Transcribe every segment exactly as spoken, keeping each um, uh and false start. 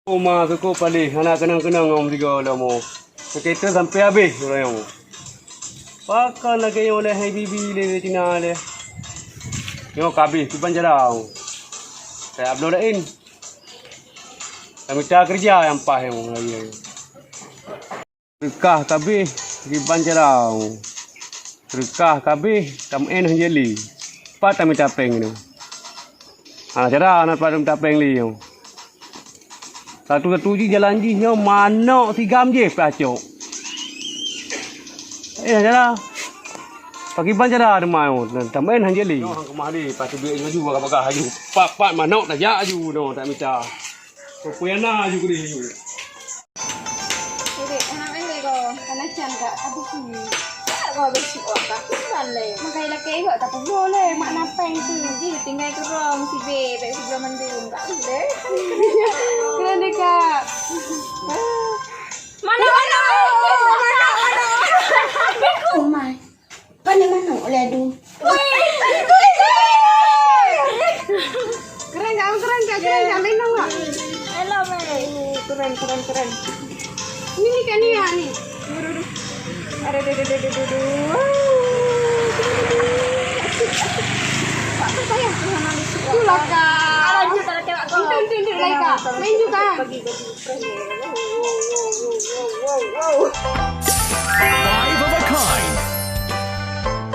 Uma suku palih hana keunong-keunong ngon sigoe lom. Sekitar sampai habéh ureueng nyoe. Pakon lagèe nyoe lé hai bibi lé Cina lé. Nyoe ka habéh kiban cara. Saya abloe laén. Tamita keureuja nyang paih nyoe lagèe nyoe. Reukah kabéh kiban cara. Reukah kabéh tameu'en hanjeuet lé. Pat tamita péng nyoe. Hana cara na pat tamita péng lé nyoe. Satu-satu jih jalan jih nyoe manok sigam jih pacok. Eh, cara. Pakiban cara teuma nyoe tameu'en hanjeuet lé. Nyoe han keumah lé, patu duek laju bagah-bagah laju. Pat-pat manok tajak laju nyoe tamita. Peue-peue nyang na aju keudeh aju. Dek, anak meh go, kana can kak, aduh, hmm. Kak, go habéh syok kak, kusan lé. Makai lakèe go, tapi go lé, mak na péng tu. Ji tinggai keurong, si bé, bèk si mandum, kak, lé. Keren deh, kak. Mana, mana? Mana, mana? Oh my. Pane manok lé, aduh. Keren, Kak, keren, Kak, keren, Kak, main dong, Kak. Hello, Mei. Keren, keren, keren. Ini nih, Kak Nia nih. Aduh, aduh. Aduh, aduh, aduh, aduh, aduh, aduh. Wow. Asik, asik. Kak, sayang. Itulah, Kak. Lanjut, Kak. Itu, itu, itu, lagi, Kak. Main juga. Bagi, bagi. Five of a kind.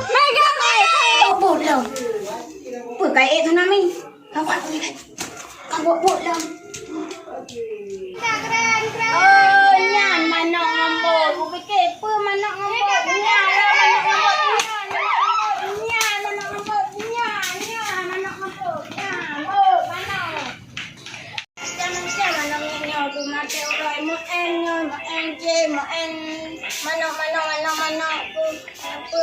Mega Mega! Kabut lom. Peue ka ék tsunami? Kabut, kabut lom. Oh, nyan manok ngon bot. Kupike peue manok ngon bot? Nyan manok ngon bot. Nyan, nyan manok ngon bot. Nyan, nyan manok ngon bot. Nyan, bot, manok. Macam-macam manok nyoe tu maté uroe, meu'en nyoe, meu'en jih, meu'en manok, manok, manok, manok tu. Apa?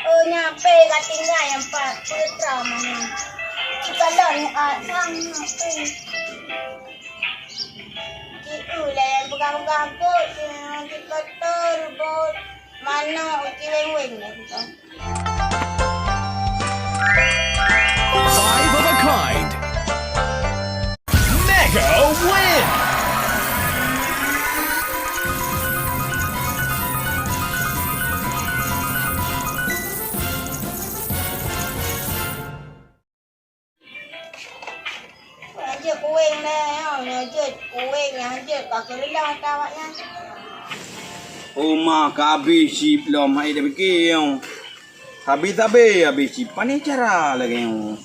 Oh, nyape ka tinggai nyang pat putra manok. Cikalon, ah, sang, apa? Ciku lah yang pegang-pegang kot, cikotor, bot, manok, uci weng-weng lah kita. Five of a kind. Mega win. Nyoe jeuet kuweng lé, nyoe jeuet kuweng, nyoe jeuet ka keureuloh ata awaknyan. Uma ka abéh cit lom, hai tapike nyoe. Sabe-sabe abéh cit, pane cara lagèe nyoe.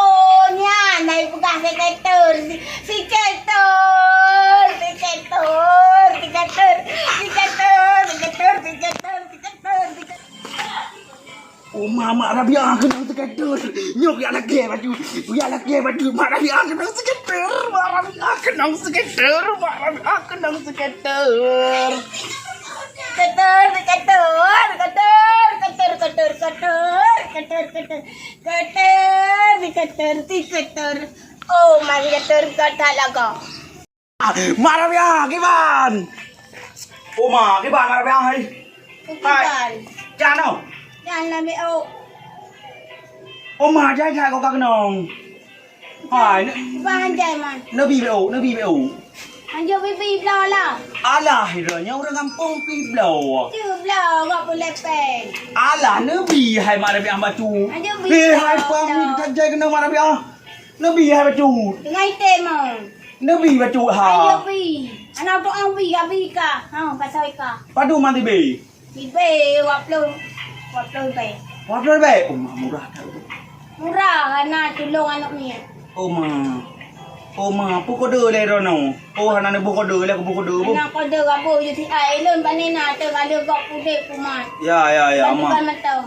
Oh, nyan, na ipeugah siketor, si-, siketor, siketor, siketor, siketor, siketor, siketor, siketor, siketor. Oh, ma, Mak Rabiah keunong siketor. Nyoe piyak lakèe baju, piyak lakèe baju. Mak Rabiah keunong siketor, Mak Rabiah keunong siketor, Mak Rabiah keunong siketor. Ketor, ketor, ketor, ketor, ketor, ketor, ketor, ketor. Ketor, diketor, diketor. Oh, mari ketor, ketor laga. Ah, Mak Rabiah, kiban? Oh, Ma, kiban Mak Rabiah, hai? Hai. Kiban. Jan, oh. Jan, lam B O. Oh, Ma, jai, jai, kau ka keunong. Hai, ne- Kiban jai, Man. Neubi B O, neubi B O. Anjok bibi bloe lah. Alah, ira nyoe ureueng gampông pih bloe. Cuk bloe, gak peulepeng. Alah, neubi hai Mak Rabiah batu. Anjok bi Eh, hai bloe. Pam, ka jai keunong Mak Rabiah. Neubi hai batu. Teungoh item, oh. Neubi batu ha. Anjok bi. Anak tu ang bi, abi ka. Ha, pasal ka. Padu mati be. Sibée dua ploh, dua ploh ribèe. Dua ploh ribèe? Oh, ma, murah that. Murah, hana tulông aneuk miet. Oh, ma. Oh, ma, peue kode lé droeneuh? Oh, hana neuboh kode lé, kuboh kode boh. Hana kode gaboh, jeuet si ai lôn bak nina, teuh ka lheueh gob udeb kumat. Ya, ya, ya, ma. Bukan mantong.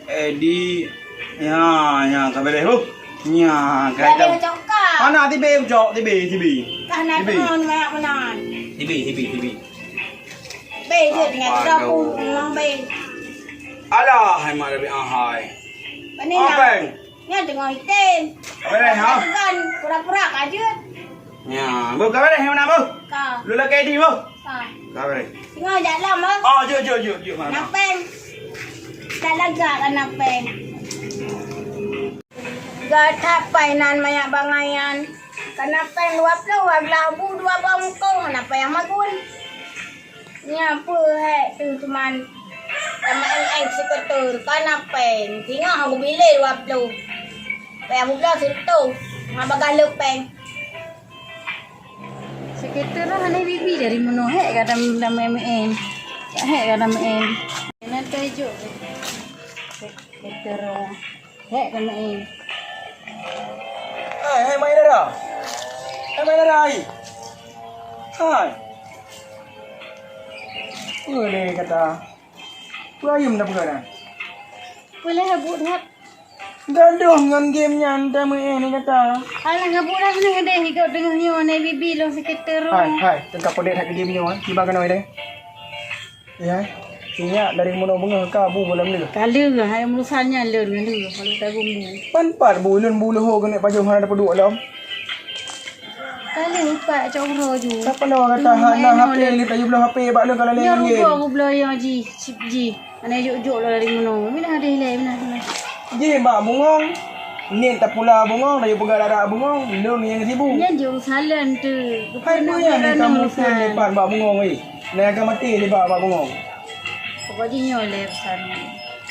Eh, di, ya, ya, ka beureh boh. Nya, ka. Ada coklat. Hana, tibe cok, tibe, tibe. Ka hana teungon banyak meunan. Tibe, tibe, tibe. Be jeuet nyan, Aduh. Dah pun memang be. Alah, hai Mak Rabiah hai. Pane Apa? Nyan teungoh item. Apa dah, ha? Kan pura-pura ka jeuet. Ya, bu, ka beres, mana, bu? Ka. Lu lagi di, bu? Ka. Ka beres. Tengok jalan, bu. Oh, jom, jom, jom, jom, mana? Napeng. Tak lagak kan napeng. Gata painan manyak bangai nyan. Ka napeng dua ploh, dua belah bu, dua bongkong, napeng nyang magun. Nyan peue hék tu teuma tameu'en-en sikeuteu, ka napeng. Singoh aku bilé dua ploh. Payah bubloe sireutôh, ngon bagah lheueh péng. Sikeuteu roh hana bibi dari meunoe hék ka dam-, dam M N. Hék ka dam M N. Nanti jok. Sikeuteu roh. Hék keuneuk. Hai, hai, Mai Dara. Hai, Mai Dara, hai. Hai. Peue lé gata? Peue ayeuem na peugah na? Peue lé habut that? Gadoh ngon game nyan tameu'en gata. Alah, habut that nyoe deh, higob deungoh nyoe, nai bibi lôn sikeuteu roh. Hai, hai, teuka peudeh that game nyoe, eh. Kiban keunoe deh. Ya, sinyak dari meunoe beungoh ka bu bulan leuh. Ka leuh, hai urusan nyan leuh, leuh, kalau tak gumbu. Pan pat bu lôn bu leuho keuneuk pajoh hana tapeuduek lom. Ka leuh pat cok uroe ju. Siapa lawa kata hana H P lé, tayue bloe H P bak lôn kalau lé nyan. Nyoe rugoe gubloe yo ji, cip ji. Hana jok-jok lom dari meunoe. Minah deh lé, minah, minah. Jih bak bungong. Niet tapula bungong, tayue peugah dara bungong, lôn nyang sibuk. Nyan jeuh salan tu. Hai peue nyan kamoe urusan ni pat bak bungong weh. Nah, ka maté nibak bak bungong. Pokok jih nyoe lé pesan.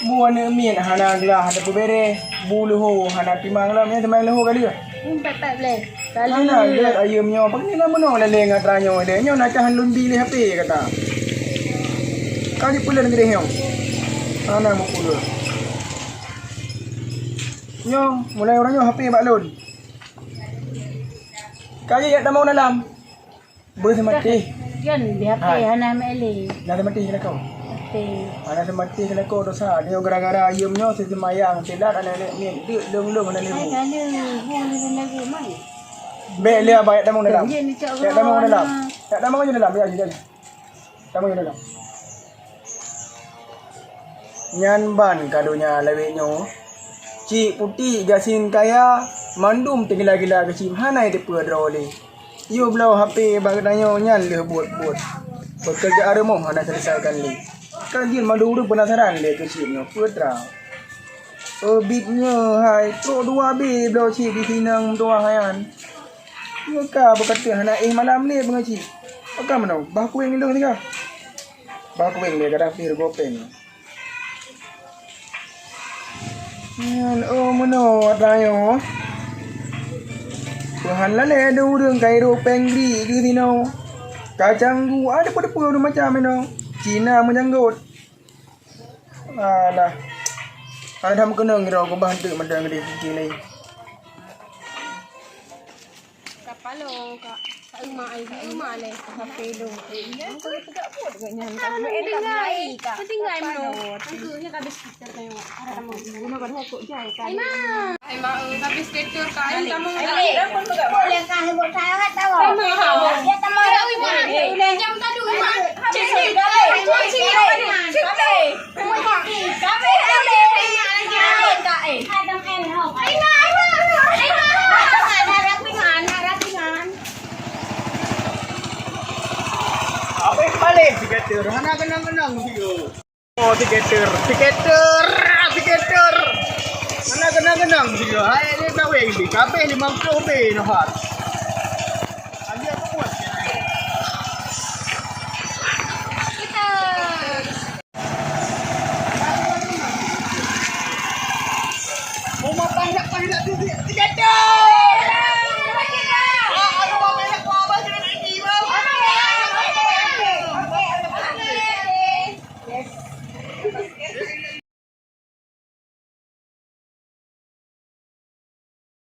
Bu aneuk miet hana glah tapeubereh, bu leuho hana timang lom, nyan timang leuho ka lheueh. Empat, empat belas. Hana gét ayeuem nyoe, pakon na meunoe laleng atra nyoe lé. Nyoe na cah lôn bi lé H P gata. Ka jipeuleuen keudeh nyoe. Hana meupeue. Nyoe, mulai uroe nyoe H P bak lôn. Ka jeuet tamong dalam. Beuh seumatéh. Kan di H P hana meu'en lé. Hana seumatéh keu lakoe. H P. Hana seumatéh keu lakoe dosa. Nyoe gara-gara ayeuem nyoe seumayang silat aneuk miet deuk lôn-lôn hana lé. Hai, ka lé, bu lé hana lé, mai. Bèk lé abang, jak tamong dalam. Jak tamong dalam. Jak tamong dalam, ya, ya. Tamong dalam. Nyan ban ka donya lawét nyoe. Cik putik gasien kaya, mandum teugila-gila keuchim hana teupeu droe lé. Yue bloe H P bak geutanyoe nyan lheueh buet-buet. Peukeurjaan rumoh hana seuleusaikan lé. Ka jeuet mandum ureueng peunasaran lé keuchim nyoe peue tra. Eubit nyoe hai trok dua B bloe cit di sinong meutuah nyan. Nyoe ka beukateuk hana éh malam lé beungoh cit. Pakon meunoe, bah kueng lôn siga. Bah kueng lé kadang pih rugoe péng. Nyan, oh, meunoe atra nyoe. Tuhan lalée ada ureueng ka irôk péng gri di sinoe. Kacang gu, ada peue-peue macam inoe. Cina meujanggot. Alah. Hana that meukeunong droe keubah teuk mantong di sisi laén. Kapalo, Kak. Kak Uma, ai, Kak Uma lé. H P lôn. Eh, iya. Kau peugah buet dekat nyan. Kak Uma, eh, tak tinggai. Kak Uma. Tunggu, ni habis kita tengok. Ada tamu. Guna pada kok jai, Kak. Ima. Ai, Mak, eh, habis ketur, Kak. Ai, kamu. Ai, boleh, Kak, buat saya, tak tahu. Sama, ha. Dia teman. Ai, Ima. Eh, jam tadi, Ima. Cik, cik. Cik, cik. Cik, cik. Abéh paléh sikatur, hana keunong-keunong video. Oh, sikatur, sikatur, sikatur. Hana keunong-keunong video. Hai, ni kawin di kabéh limong ploh B noh.